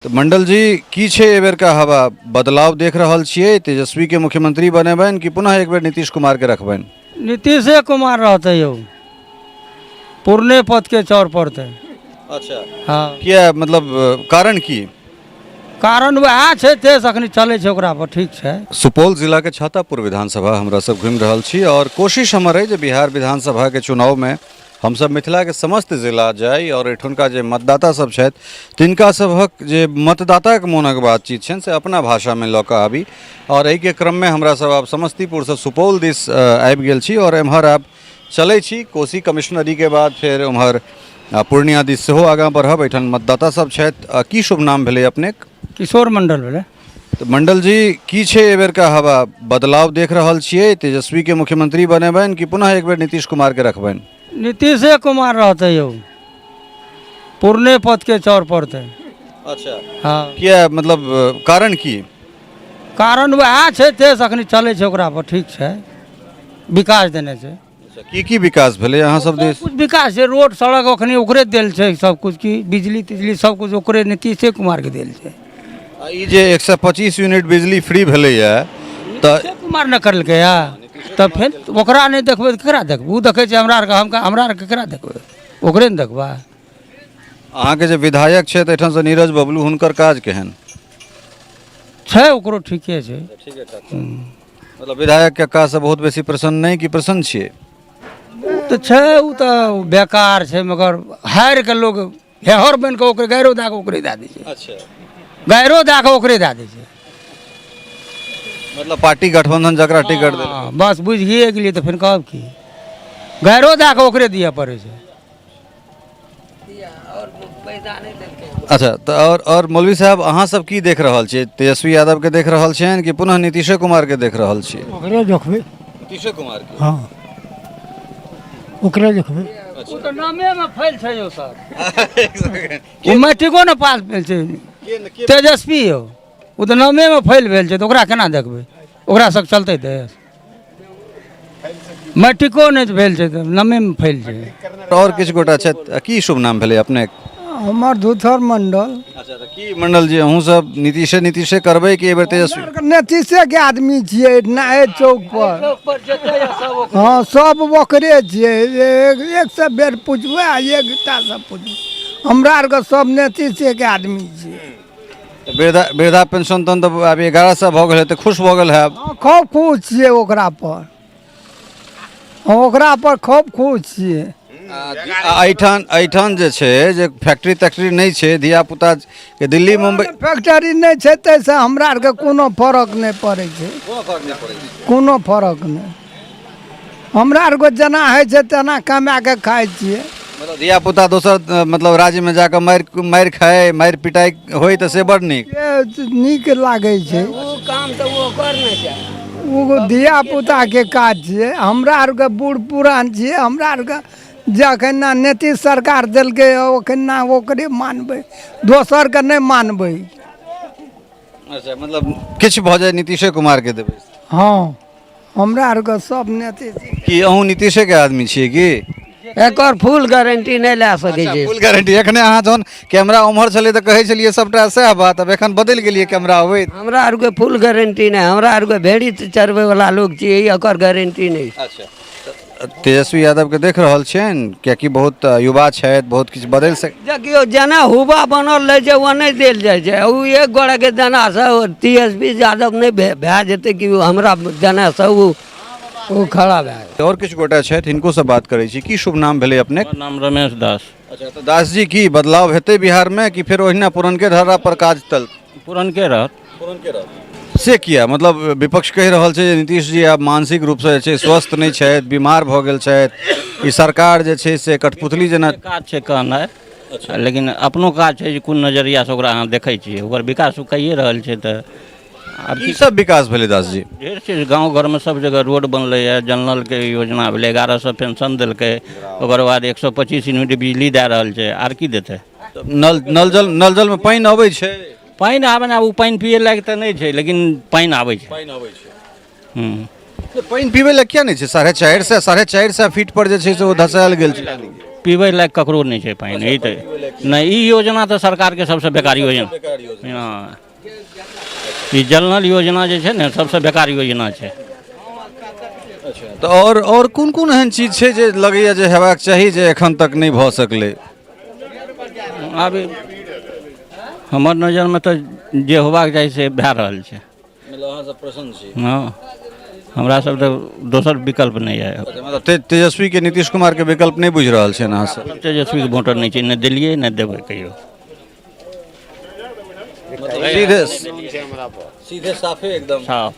तऽ मंडल जी की छै एहि बेरका हवा बदलाव देख रहल छियै तेजस्वीके मुख्यमंत्री बनेबनि कि पुनः एक बेर नीतीश कुमारके रखबनि नीतीशे कुमार रहतै यौ पुरने पदके चौर पड़तै अच्छा हँ किया मतलब कारण की कारण वएह छै देश अखनी चलै छै ओकरा पर ठीक छै सुपौल जिलाके छातापुर विधानसभा हमरा सब घुमि रहल छी आओर कोशिश हमर अइ जे बिहार विधानसभाके चुनावमे हमसभ मिथिलाके समस्त जिला जाइ आओर एहिठुनका जे मतदाता सब छथि तिनका सभक जे मतदाताके मोनक बातचीत छनि से अपना भाषामे लऽ कऽ आबी आओर एहिके क्रममे हमरा सब आब समस्तीपुरसँ सुपौल दिस आबि गेल छी आओर एम्हर आब चलै छी कोशी कमिश्नरीके बाद फेर ओम्हर पूर्णिया दिस सेहो आगाँ बढ़ब एहिठाम मतदाता सब छथि की शुभ नाम भेलै अपनेक किशोर मण्डल भेलै तऽ मंडल जी की छै एहि बेरका हवा बदलाव देख रहल छियै तेजस्वीके मुख्यमंत्री बनेबनि कि पुनः एक बेर नीतीश कुमारके रखबनि नीतीशे कुमार रहतै यौ पुरने पदके चौर पड़तै अच्छा हँ किया मतलब कारण की कारण वएह छै देश अखनी चलै छै ओकरा पर ठीक छै विकास देने छै अच्छा, की की विकास भेलै अहाँ सब देश कुछ विकास छै रोड सड़क अखनी ओकरे देल छै सब कुछ की बिजली तिजली सब कुछ ओकरे नीतीशे कुमार के देल छै आ ई जे 125 यूनिट बिजली फ्री भेलैया तऽ नीतीशे कुमार ने करलकै या तऽ फेर ओकरा नहि देखबै तऽ केकरा देखबै ओ देखै छै हमरा आरके हम हमरा आरके केकरा देखबै ओकरे ने देखबै अहाँके जे विधायक छथि एहिठामसँ नीरज बबलू हुनकर काज केहन छै ओकरो ठीके छै मतलब विधायकके काजसँ बहुत बेसी प्रसन्न नहि कि प्रसन्न छियै ओ तऽ छै ओ तऽ बेकार छै मगर हारि कऽ लोक हेहर बनि कऽ ओकरे गाइरो दए कऽ ओकरे दए दै छै अच्छा गाइरो दए कऽ ओकरे दए दै छै मतलब पार्टी गठबंधन जकरा टिकट देलक हँ, बस बुझिए गेलियै तऽ फेर कहब की गाइरो दए कऽ ओकरे दिअ पड़ै छै अच्छा तऽ आओर मौलवी साहब अहाँ सब की देख रहल छियै तेजस्वी यादव के देख रहल छियनि कि पुनः नीतीशे कुमार के देख रहल छियै ओकरे देखबै नीतीशे कुमार के हँ ओकरे देखबै ओ तऽ नामेमे फैल छै यौ सर ओ मैट्रिको ने पास भेल छै तेजस्वी यौ ओ तऽ नामेमे फैल भेल छै तऽ ओकरा केना देखबै ओकरा सब चलतै देश मैट्रिको नहि भेल छै तऽ नमेमे फैल छै आओर किछु गोटा छथि की शुभ नाम भेलै अपने हमर धूथर मंडल अच्छा तऽ की मंडल जी अहूँ सब नीतीशे नीतीशे करबै कि एहि बेर तेजस्वी नीतीशेके आदमी छियै नाहे चौक पर हँ सब ओकरे छियै एक सए बेर पुछबै आ एकटा से पुछबै हमरा आरके सब नीतीशेके आदमी छियै तऽ वृद्धा वृद्धा पेंशन तहन तऽ आब 1100 भऽ गेल तऽ खुश भऽ गेल हैब हँ खूब खुश छियै ओकरा पर हँ ओकरा पर खूब खुश छियै आ एहिठाम एहिठाम जे छै जे फैक्ट्री तैक्ट्री नहि छै धियापुता के दिल्ली मुम्बई फैक्ट्री नहि छै ताहिसँ हमरा आरके कोनो फरक नहि पड़ै छै कोनो फरक नहि हमरा आरके जेना होइ छै तेना कमा कऽ खाइ छियै मतलब धियापुता दोसर मतलब राज्यमे जाकऽ मारि मारि खाय मारि पिटाइ होइ तऽ से बड़ नीक से नीक लागै छै ओ काम तऽ ओकर ने छै ओ धियापुताके काज छियै हमरा आरके बूढ़ पुरान छियै हमरा आरके जखन नीतीश सरकार देलकै ओखन ओकरे मानबै दोसरके नहि मानबै अच्छा मतलब किछु भऽ जाय नीतीशे कुमारके देबै हँ हमरा आरके सब नीतीश की अहूँ नीतीशेके आदमी छियै की एकर फुल गारंटी नहि लए सकै छै फुल गारंटी एखने अहाँ जहन कैमरा उम्हर छलै तऽ कहै छलियै सबटा सएह बात आब एखन बदलि गेलियै कैमरा अबैत हमरा आरके फुल गारंटी नहि हमरा आरके भेड़ी चरबै वाला लोक छियै एकर गारंटी नहि अच्छा तेजस्वी यादवके देख रहल छियनि कियाकि बहुत युवा छथि बहुत किछु बदलि सक देखियौ जेना हुबा बनल रहै छै ओ नहि देल जाइ छै ओ एक गोड़ेके देनासँ टी एस पी यादव नहि भए जेतै कि हमरा देनासँ ओ ओ खड़ा भए गेल आओर किछु गोटा छथि हिनको से बात करै छी की शुभ नाम भेलै अपने हमर नाम रमेश दास अच्छा तऽ दास जी की बदलाव हेतै बिहारमे कि फेर ओहिना पुरनके धर्रा पर काज चल पुरनके रहत पुरनके रहत से किया मतलब विपक्ष कहि रहल छै जे नीतीश जी आब मानसिक रूपसँ जे छै स्वस्थ नहि छथि बीमार भऽ गेल छथि ई सरकार जे छै से कठपुतली जेना काज छै कहनाइ लेकिन अपनो काज छै जे कोन नजरियासँ ओकरा अहाँ देखै छियै ओकर विकास ओ कैए रहल छै तऽ आब की सब विकास भेलै दास जी ढेर चीज गाँव घरमे सब जगह रोड बनलैए जल नलके योजना भेलै 1100 पेंशन देलकै ओकर बाद 125 यूनिट बिजली दए रहल छै आर की देतै नल नल जल नल जलमे पानि अबै छै पानि आबै ने आब ओ पानि पियै लायक तऽ नहि छै लेकिन पानि आबै छै पानि अबै छै हूँ तऽ पानि पीबै लए किया नहि छै 450 450 फीट पर जे छै से ओ धसायल गेल छै पीबै लायक ककरो नहि छै पानि। ई तऽ नहि, ई योजना तऽ सरकारके सबसँ बेकार योजना। हँ, ई जल नल योजना जे छै ने, सबसँ बेकार योजना छै। तऽ आओर कोन कोन एहन चीज छै जे लगैए जे हेबाक चाही, जे एखन तक नहि भऽ सकलै? आब हमर नजरमे तऽ जे होबाक चाही से भए रहल छै। मतलब अहाँ सब प्रसन्न छी? हँ, हमरा सब तऽ दोसर विकल्प नहि यऽ। मतलब तेजस्वी के, नीतीश कुमार के विकल्प नहि बुझि रहल छियनि अहाँ सब? तेजस्वीके वोटर नहि छै, नहि देलियै, नहि देबै कहियो। सीधे सीधे, साफे एकदम। साफ।